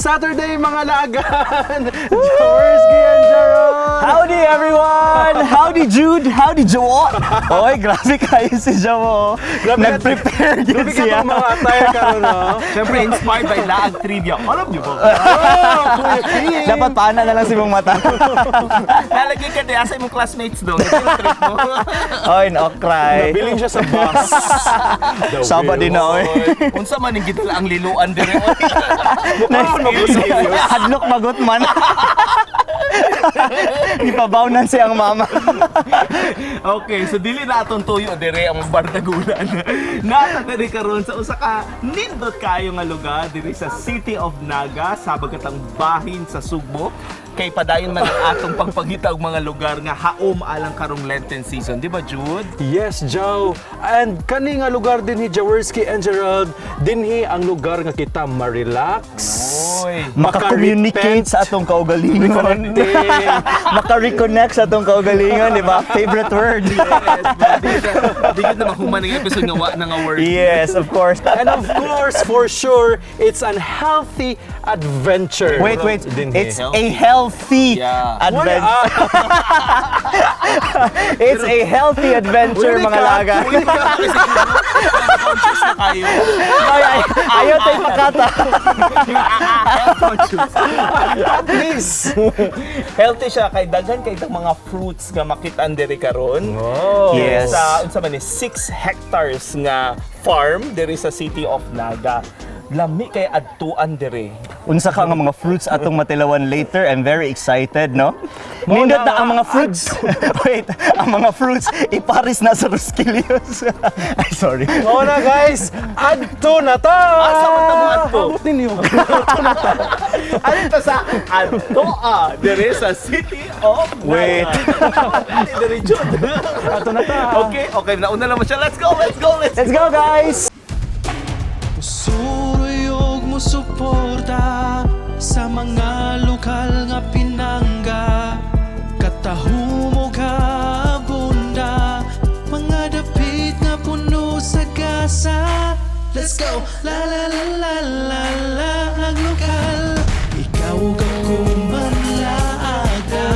Saturday, mga laagan! Jaworski and Jaron! Howdy, everyone! Howdy, Jude! Howdy, Jowo! Oy, grabe kayo si Jowo. Nag-prepare din Grabe ka siya. itong mga attire karon, no? Siyempre, inspired by Laag Trivia. Alam niyo ba? Oh, Kuya King! Dapat paana na lang si mong mata. Nalagay ka din. Asa imong classmates doon? Field trip mo. Oy, no cry. Nabiling siya sa bus. The Saba din na, oy. Unsa man ang gidala ang liluan dire, oy. Nice. Hadlok magot man. Ipabawnan siya ang mama. Okay, so dili na atong tuyo dire ang bardagulan. Nasa diri karon sa usa ka nindot kayo nga lugar diri sa City of Naga sa bagatang bahin sa Sugbo. Kay padayon man ang atong pagpangita og mga lugar nga haom alang karong Lenten season, di ba, Jude? Yes, Joe. And kani nga lugar dinhi, Jaworski and Gerald, dinhi ang lugar nga kita ma-relax. Oy. Maka-communicate sa atong kaugalingon. Reconnecting. Maka-reconnect sa atong kaugalingon, di ba? Favorite word. Yes, di ka na mahuman ng episode nga wa na nga word. Yes, of course. And of course, for sure, it's an healthy adventure. Wait, wait. Dinhi. It's a healthy adventure. It's a healthy adventure, Uli mga ka. laga. Uy, kasi conscious na kayo. Ay, ay, ayaw tayo pakata. Health conscious. At least. Healthy siya kay daghan kay itong mga fruits nga makit-an diri karon. Oh. Yes. Sa unsa man ni 6 hectares nga farm diri sa City of Naga. Lami kay adtuan diri. Unsa ka nga mga fruits atong matilawan later. I'm very excited, no? Nindot na ang mga fruits. Wait, ang mga fruits iparis na sa Roskilios. Ay, sorry. Oo na, guys, adto na ta! Asa man ta mo adto? Abot ninyo. Ano ta sa Adtoa diri sa City of Naga. Wait. Dali diri, Jude. Adto na ta. Okay, nauna naman siya. Let's go, let's go, let's Let's go, guys! Suruyog mo suporta sa mga lokal nga pinangga. Katahumo ka bunda, mga dapit nga puno sa gasa. Let's go! La la la la la la ang lokal. Ikaw ka kumanlaaga.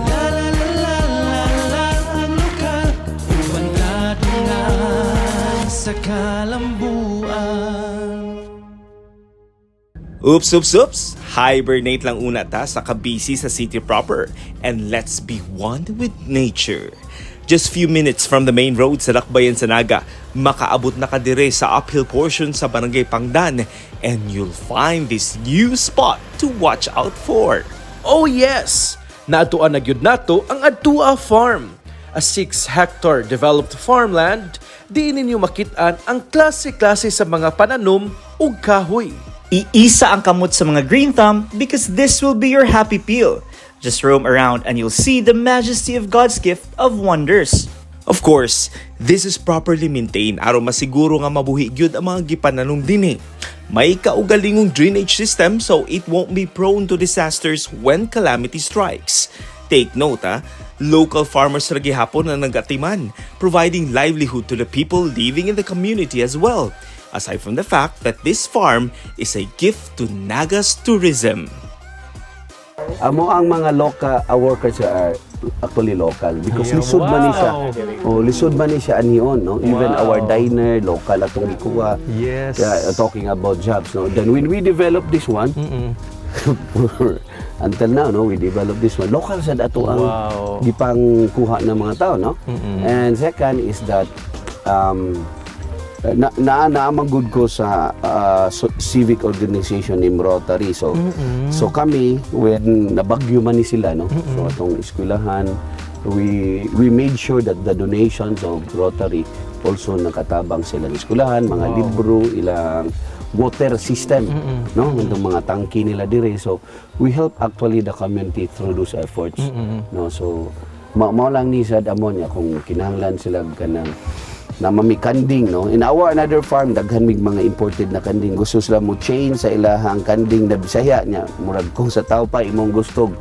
La la la la la la ang lokal. Uban kadungan sa kalambuan. Oops, oops, oops! Hibernate lang una ta sa kabisi sa city proper and let's be one with nature. Just few minutes from the main road sa Lakbayan sa Naga, makaabot na ka dire sa uphill portion sa Barangay Pangdan and you'll find this new spot to watch out for. Oh yes! Naadtuan na gyud nato ang Adtua Farm, a 6-hectare developed farmland diin ninyo makit-an ang klase-klase sa mga pananom ug kahoy. Iisa ang kamot sa mga green thumb because this will be your happy peel. Just roam around and you'll see the majesty of God's gift of wonders. Of course, this is properly maintained aron masiguro nga mabuhi gyud ang mga gipananom dinhi. May kaugalingong drainage system so it won't be prone to disasters when calamity strikes. Take note ha, local farmers ra gihapon na nagatiman, providing livelihood to the people living in the community as well. Aside from the fact that this farm is a gift to Naga's tourism. Amo ang mga local workers are actually local because lisod man ni siya. Oh, lisod man ni siya anhion, no? Even our diner local atong gikuha. Yeah, talking about jobs, no? Then when we develop this one, until now, no, we develop this one. Local sad ato ang gipangkuha ng mga tao, no? And second is that na na naamang good ko sa civic organization ni Rotary. So kami when nabagyo man ni sila, no. So atong eskwelahan, we made sure that the donations of Rotary also nakatabang sa ilang eskwelahan, mga libro, ilang water system, no, itong mga tangki nila dire. So we help actually the community through those efforts, no. So mao lang ni sad amo niya kung kinahanglan sila kanang na mami kanding, no. In our another farm, daghan mig mga imported na kanding. Gusto sila mo change sa ilahang kanding na Bisaya niya, murag kung sa tao pa imong gusto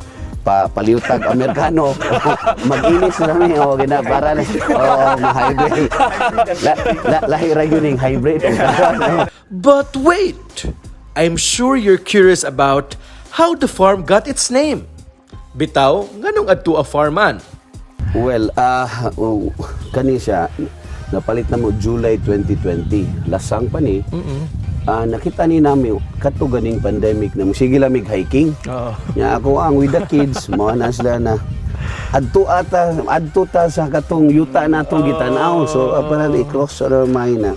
pa paliutag Amerikano, mag-inis na mi o gina para na oh ma-hybrid la, la, lahi ra yun yung hybrid. But wait! I'm sure you're curious about how the farm got its name. Bitaw, nganong Adtua Farm man? Well, oh, kani siya, napalit na mo July 2020. Lasang pa ni. Nakita ni nami kato ganing pandemic na sige lamig hiking. Nya ako ang with the kids, mo na sila na adto ata adto ta sa katong yuta natong gitan-aw. So apparently cross our mind na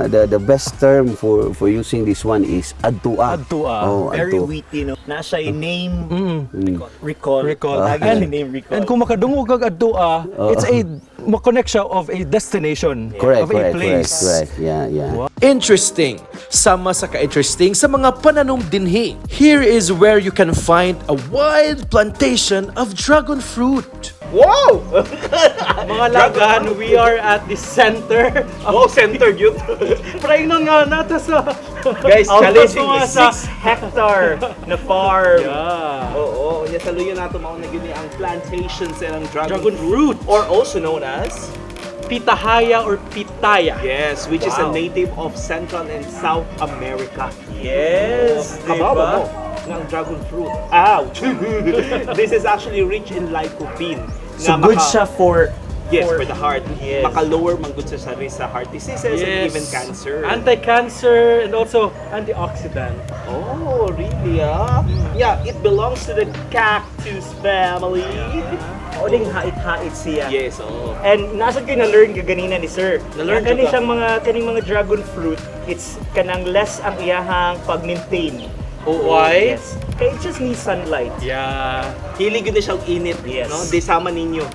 the best term for using this one is adtua. Adtua. Oh, Very adto. witty, no? Na siya name recall. Recall. Lagi And, siya name recall. and kung makadungog kag Adtua, it's a ma-connect siya of a destination. Correct, of a correct, place. correct, correct. Yeah. Interesting. Sama sa ka-interesting sa mga pananom dinhi. Here is where you can find a wild plantation of dragon fruit. Wow! Mga lagan, we are at the center of Oh, center gyud. Praingnon nga nata sa Guys, Out challenging nga sa 6 hectare na farm. Yeah. Oo, unya sa luyo nato mao na gyud ni ang plantation sa ilang dragon, Dragon fruit. or also known as Pitahaya or pitaya. yes, which is a native of Central and South America. Yes, di Kabaw ba? mo nga ang dragon fruit. Ouch! This is actually rich in lycopene. So Nga good siya for Yes, for the heart. Yes. Maka-lower man good siya sa risk sa heart diseases and even cancer. Anti-cancer and also antioxidant. Oh, really, ah? Yeah, it belongs to the cactus family. O ding hait-hait siya. Yes, oh. And nasa kayo na-learn ka ganina ni sir. Na-learn Nga kani jud ka. siyang mga kaning mga dragon fruit, it's kanang less ang iyahang pag-maintain. Oh, why? Yes. Kay it just needs sunlight. Yeah. Hilig yun na siya og init, Yes. no? Di sama ninyo.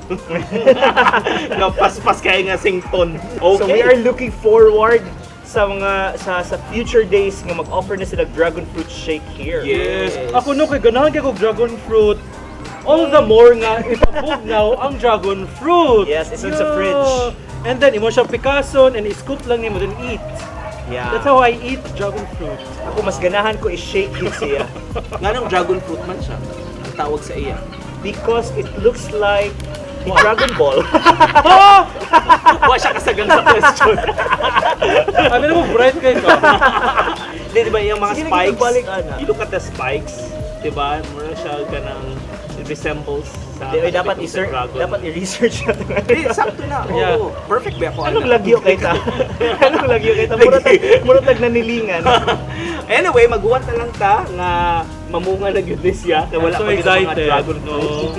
Nga paspas kaya nga sington. Okay. So we are looking forward sa mga sa future days nga mag-offer na sila dragon fruit shake here. Yes. Ako no kay ganahan kay kog dragon fruit. All the more nga ipabugnaw ang dragon fruit. Yes, it's in sa fridge. And then imo siya pikason and scoop lang nimo then eat. Yeah. That's how I eat dragon fruit. Ako mas ganahan ko i-shake yun siya Nganong dragon fruit man siya? Ang tawag sa iya. because it looks like a dragon ball. Wa siya kasagang sa question. I mean, mo bright kay ka. Hindi, di ba yung mga Sige, spikes? balik, ana. You look at the spikes, di ba? Mura siya kanang it resembles sa Di, oy, dapat sa i-search, dragon. dapat i-research natin. Di, sakto na. Oo, Yeah. perfect ba ako? Anong ana? lagyo kay ta? Anong lagyo kay ta? Mura tag nanilingan. Anyway, maghuwat na lang ta nga mamunga na gyud ni siya kay wala I'm so pa gyud ang mga excited. dragon fruit.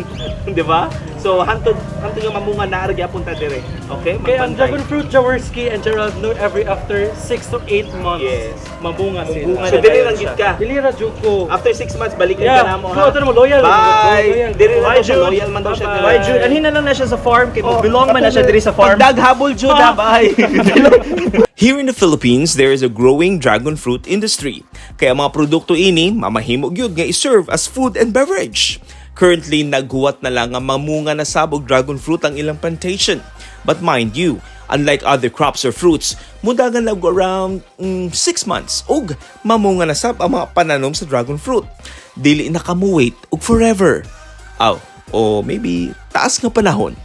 Di ba? So hantod hantod nga mamunga na ara gyapon ta dire. Okay? Kaya ang Magbantay. dragon fruit, Jaworski and Gerald know every after 6 to 8 months, mabunga sila. Mabunga So na dili dayon lang gyud siya. ka. Dili ra jud ko. After 6 months balikan Yeah. ka na mo So, ato na mo, loyal. Bye. Loyal. Dili lang Bye, daw siya Jude. loyal man daw siya. Bye-bye. Bye, Jude. Anhin na lang na siya sa farm kay oh, belong man na siya diri sa farm. Pagdaghabol Jude ha, bye. Here in the Philippines, there is a growing dragon fruit industry. Kaya mga produkto ini, mamahimo gyud nga i-serve as food and beverage. Currently, naghuwat na lang ang mamunga na sabog dragon fruit ang ilang plantation. But mind you, unlike other crops or fruits, mudagan lang around 6 months ug mamunga na sab ang mga pananom sa dragon fruit. Dili na kamu-wait og forever. Aw, o maybe taas nga panahon.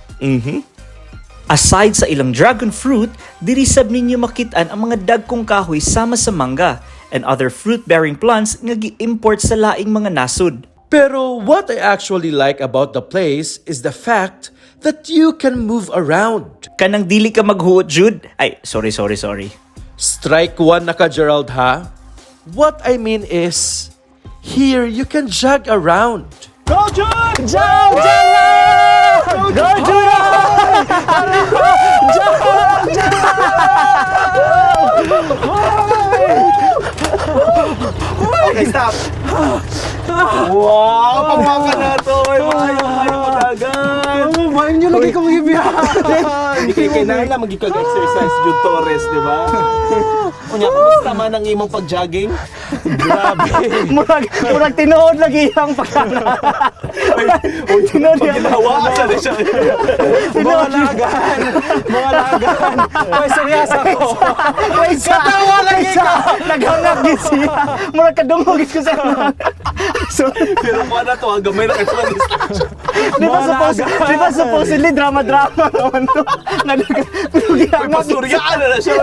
Aside sa ilang dragon fruit, diri sab ninyo makit-an ang mga dagkong kahoy sama sa mangga and other fruit-bearing plants nga gi-import sa laing mga nasod. Pero what I actually like about the place is the fact that you can move around. Kanang dili ka maghuot, Jude. Ay, sorry, sorry, sorry. Strike one na ka, Gerald, ha? What I mean is, here you can jog around. Go, Jude! Go, Gerald! Go, Jude! Okay, stop. Wow, pamaka na to. Ay, maayo, maayo mo dagan. Oh, main nyo lagi kong ibiyahan. Kay kinahanglan magikag-exercise Jude Torres, di ba? Unya, kumusta man ang imong pag-jogging? Grabe. Murag tinuod lagi ang pagkana. Tinuod yang Ginawa sa na siya. Mga lagan. Mga lagan. May seryoso ako. Wait sa. Katawa lagi ka. Naghangap gid siya. Murag kadungog gid ko sa So, Pero kuha na to, ang gamay na kayo di ba supposedly drama-drama naman to? Pero Uy, pasuryaan na na siya.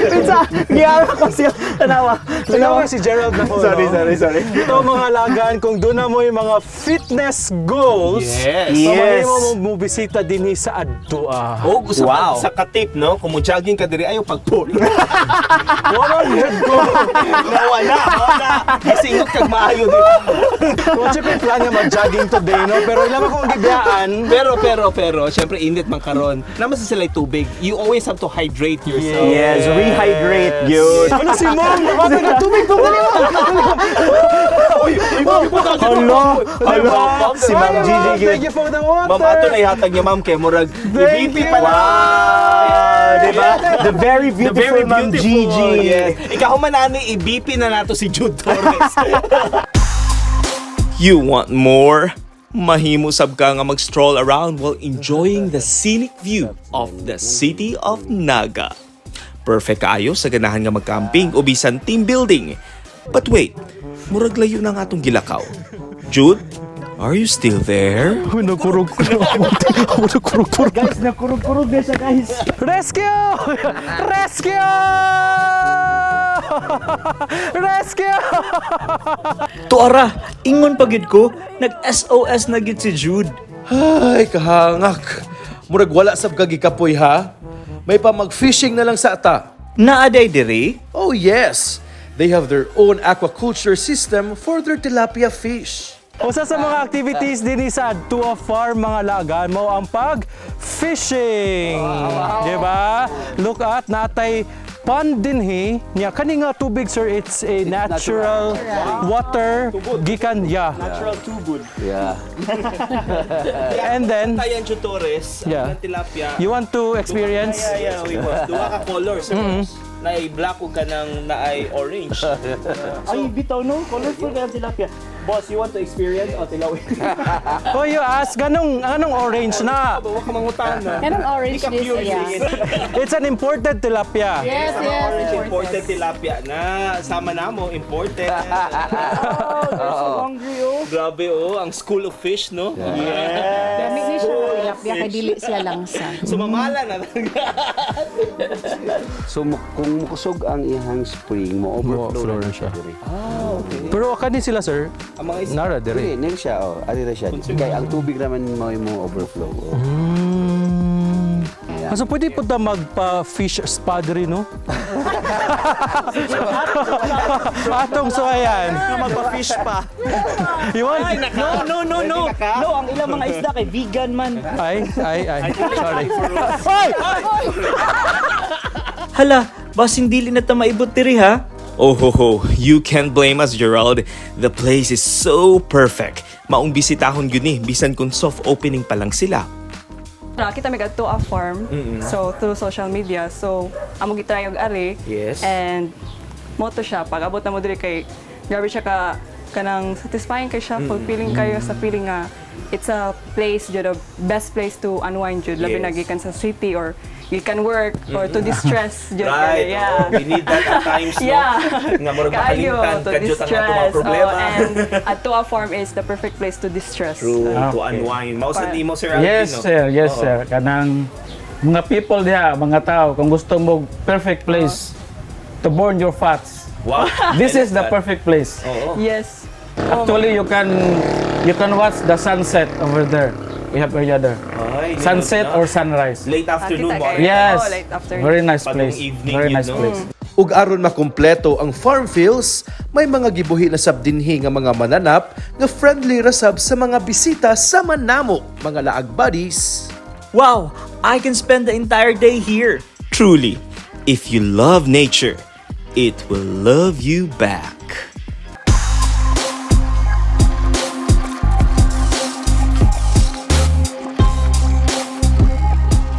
Pinsa, giyara ko siya. Tanawa. Tanawa si Gerald na ko, Sorry, no? sorry, sorry. Ito, mga lagan, kung doon na mo yung mga fitness goals, Yes. Yes. mo mo bisita din sa Adtua. Oh, gusto Wow. sa katip, no? Kung mo jogging ka diri ayo pagpulo. Wala jud ko. Nawala, wala. Gisingot kag maayo dito. Wala ko yung plan nga mag-jogging today, no? Pero ilang akong gibiyaan. Pero pero pero, syempre init man karon. Naman sa sila'y tubig. You always have to hydrate yourself. Yes, rehydrate yun. Ano si Mom? Nakapit ng tubig pa. Uy, uy, Hala, hala. Si Ma'am Gigi yun. Thank you for the water. Ma'am, ato na ihatag niya, ma'am, kay murag Thank i-BP you. pa na. Wow, diba? The very The beautiful very Ma'am beautiful. Gigi. Yes. Ikaw man ani, i-BP na nato si Jude Torres. You want more? Mahimo sab ka nga mag-stroll around while enjoying the scenic view of the city of Naga. Perfect kaayo sa ganahan nga mag-camping o bisan team building. But wait, murag layo na nga atong gilakaw. Jude, are you still there? Uy, nagkurog-kurog. Nagkurog-kurog. Guys, nakurog-kurog na siya, guys. Rescue! Rescue! Rescue! Tuara, ingon pa gid ko, nag-SOS na gid si Jude. Ay, kahangak. Murag wala sab ka gikapoy ha. May pa mag-fishing na lang sa ata. Naaday diri? Oh yes, they have their own aquaculture system for their tilapia fish. Usa sa mga activities din sa Tua Farm, mga lagan, mo ang pag-fishing. Di ba? Look at natay pond dinhi nya kani nga tubig, sir, it's a natural water gikan, yeah. Natural tubod. Yeah. And then Tayan Jude Torres, Yeah. ang tilapia. You want to experience? Yeah, we was. Duha ka color, sir. Naay black ug kanang naay orange. Ay, bitaw no, colorful kaya tilapia. Boss, you want to experience o tilawin? Oh, you ask ganong anong orange na? Wa ka mangutana. Ganun orange Di ka this, curious. yeah. It's an imported tilapia. Yes, Orange imported tilapia na. Sama na mo, imported. Oh, hungry oh. Grabe oh, ang school of fish, no? Yeah. Dami ni siya nga tilapia kay dili siya langsa. So mamala na talaga. So kung mukusog ang iyang spring, mo overflow Mo-overflow na na siya. diri. Pero kani sila, sir? Ang mga isda. Nara Diri, diri. nil siya, oh. Ari ra siya. Kay ang tubig naman mo mo overflow. Oh. Ah, so pwede po ta magpa-fish spa diri, no? Atong so ayan. Magpa-fish pa. You want? No, no, no, no. No, ang ilang mga isda kay vegan man. Ay, ay, ay. Sorry. Ay! Hala, basin dili na ta maibot diri ha. Oh ho ho, you can't blame us, Gerald. The place is so perfect. Maong bisitahon yun eh, bisan kung soft opening pa lang sila. Nakita mi kadto a farm. So through social media. So amo gitry og ari. Yes. And moto siya pag abot na mo diri kay grabe siya ka kanang satisfying kay siya, fulfilling kayo sa feeling nga it's a place jud, a best place to unwind jud, labi na gikan sa city or gikan work or to distress jud. Right. Yeah. Oh, we need that at times, no? Yeah. Nga murag Kaayo, makalimtan to kadyo ang atong mga distress. problema. Oh, and Ato a farm is the perfect place to distress. True, to unwind. Mao sa nimo, Sir Alvin, Yes, no? sir. Yes, Oo. sir. Kanang mga people diha, mga tao, kung gusto mo perfect place to burn your fats. Wow. This is the perfect place. Oo. Yes. Actually, you can watch the sunset over there. We have area there. Ay, Sunset nindot na. or sunrise. Late afternoon Ah, mo. kita kayo. Yes. Oh, late afternoon. Very nice Padung place. evening Very yun, nice no? place. Ug aron makumpleto ang farm feels, may mga gibuhi na sab dinhi nga mga mananap nga friendly ra sab sa mga bisita sa Manamo, mga laag buddies. Wow, I can spend the entire day here. Truly, if you love nature, it will love you back.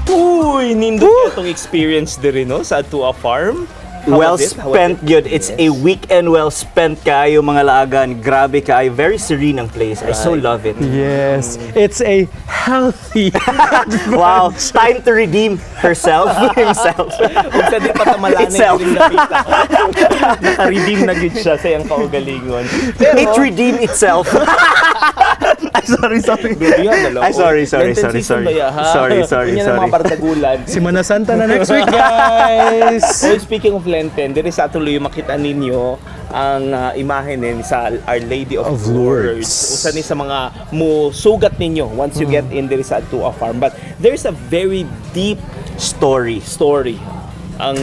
Uy, nindot itong experience diri no sa Atua Farm. How Well was it? How was spent it? gyud. It's a weekend well spent kaayo, mga laagan. Grabe kaayo. Very serene ang place. I so love it. Yes, it's a healthy Wow, time to redeem herself, himself. Unsa di pa tamalani Itself. during napita. Naka-redeem na gyud siya sa iyang kaugalingon. It redeemed itself. Ay, sorry, sorry. Ay, sorry, sorry, Lenten sorry, season sorry. ba ya, ha? Sorry, sorry, Unya na sorry. mga bardagulan. Semana Santa na next week, guys. Oh, speaking of Lenten, diri sa atuloy makita ninyo ang imahe ni sa Our Lady of Of Lourdes. Usa ni sa mga musugat ninyo once you get in diri sa Atua Farm. But there's a very deep Story. story ang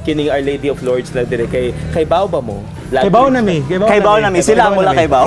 kining Our Lady of Lourdes na diri kay baw ba mo? Kay baw na mi. Kay Kay Bao nami, sila ang mula kay Bao.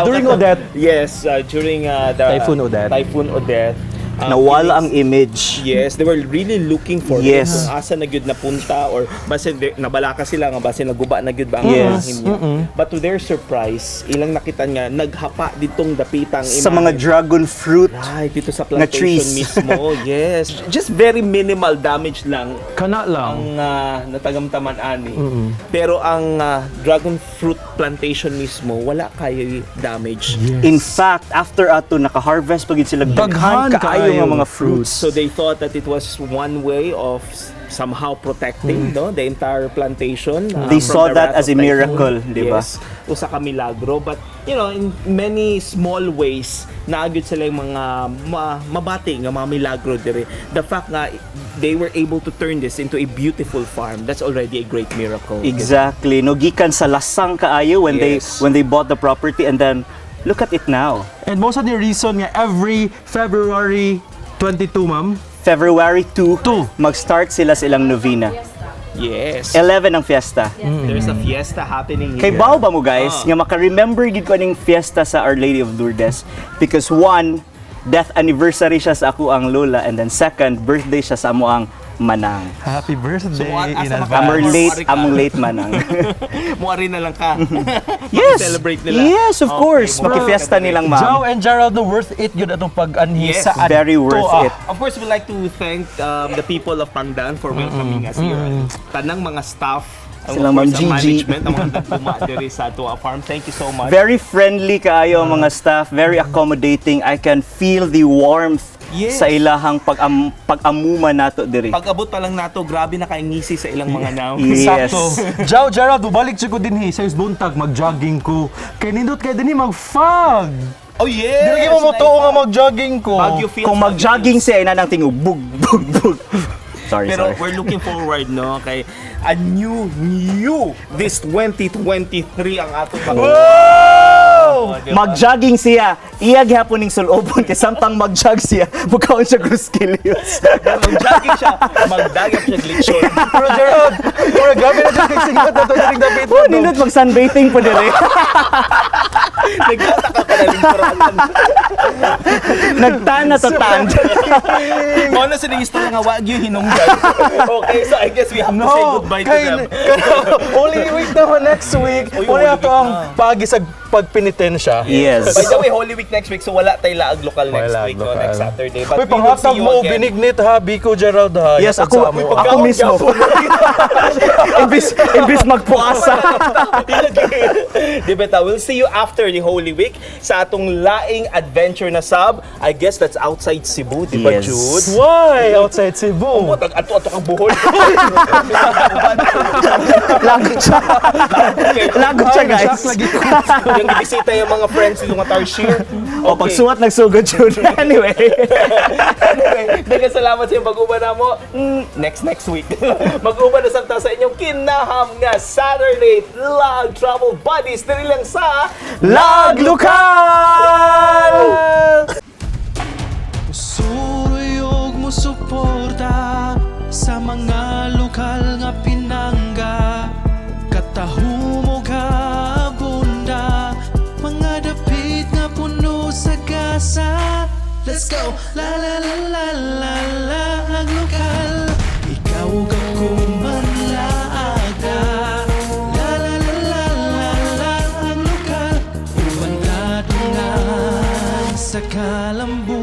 During Odette. Yes, during the Typhoon Odette. Typhoon Odette. Nawala ang image. Yes, they were really looking for it. Kung asa na gyud napunta or basin nabalaka sila nga basin naguba na gyud ba ang imahe niya. But to their surprise, ilang nakita nga naghapa ditong dapitang Sa mga imahe. dragon fruit. Right, dito sa Nga plantation trees. mismo. Yes. Just very minimal damage lang Kana lang. ang natagamtaman ani. Pero ang dragon fruit plantation mismo, wala kayo damage. In fact, after ato naka-harvest pag sila Daghan daghan kaayo kaayo nga mga fruits. So they thought that it was one way of somehow protecting, no, the entire plantation They from saw the that wrath as of a typhoon. miracle, di ba? Yes, usa ka milagro, but in many small ways naagyod sila yung mga mabati nga mga milagro dire. The fact nga they were able to turn this into a beautiful farm, that's already a great miracle. Exactly. No, gikan sa lasang kaayo when they when they bought the property, and then look at it now. And most of the reason nga every February 22, ma'am. February 2, Two. mag-start sila sa ilang novena. 11 ang fiesta. There's a fiesta happening Kay here. bao ba mo, guys, Ah. nga maka-remember gid ko aning fiesta sa Our Lady of Lourdes because one, death anniversary siya sa ako ang lola, and then second, birthday siya sa amo ang manang. Happy birthday So, in asa advance. Amor late, Muari ka. among late manang. Muari na lang ka. Yes. Celebrate nila. Yes, of Okay, course. mo- Makifiesta nilang ma'am. Joe and Gerald, no, worth it yun atong pag-anhi Yes. sa Adto, Very worth ah. it. Of course, we'd like to thank the people of Pangdan for welcoming us here. Tanang mga staff, ang, Silang of course, Ma'am ang Gigi. management, ang mga nagpuma diri sa Atua Farm. Thank you so much. Very friendly kaayo ang mga staff, very accommodating. I can feel the warmth sa ilahang pag-amuma nato diri. Pag-abot pa lang nato, grabe na kaingisi sa ilang mga now. Yes. Sakto. Joe, Gerald, bubalik siya ko dinhi sa buntag, mag-jogging ko. Kay nindot kay dinhi mag-fog. Oh yes! Dili mo mo tuo nga mag-jogging ko. Baguio feels, Kung Baguio mag-jogging siya, ina nang tingog, bug, bug, bug. Sorry, Pero sorry. we're looking forward, no, kay a new new this 2023 ang atong mga. Oh, diba? Mag-jogging siya, iya gihapon ning sulobon kay samtang mag-jog siya, mukaon siya Gruskilios. Mag-jogging siya, magdagap siya glitchon. Pero Gerald, pero grabe na jud kay singot na to diring dapit. Oh, nindot mag sunbathing po dire. Nagtataka ka na lingkuran. Nagtan na to tan. Mao na sa istorya nga wag yung hinungdan. Okay, so I guess we have to say goodbye to kay, them. Holy Week naman next week. Uy, Holy Holy ato Week ang na. paagi sa pagpenitensya. Yes. By the way, Holy Week next week, so wala tayo laag lokal next Wala, week, no, lokal. next Saturday. But Uy, we will see panghatag you mo, again. binignit ha, Biko Gerald ha. Yes, Yatag ako, sa amo. ako mismo. Imbis magpuasa. Di ba ta? We'll see you after the Holy Week sa atong laing adventure na sub. I guess that's outside Cebu, di ba, Yes. Jude? Why? Outside Cebu. Ato ato kang buhol. Lagot siya. Lagot siya, Ay, guys. na-shock lagi ko. Yung gibisita yung mga friends yung mga tarsier. O, pagsuwat nagsugod, Jude. Anyway. Anyway, daghang salamat sa inyong pag-uban na mo. Next next week. Mag-uban na samta sa inyong kinaham nga Saturday Lag Travel Buddies diri lang sa Lag Lokal! Suruyog mo suporta sa mga lokal nga pinangga. Katahumo ka bunda, mga dapit nga puno sa gasa. Let's go! La la la la la la ang lokal. Ikaw ug ako man laaga. La la la la la la ang lokal. Uban kadungan sa kalambuan.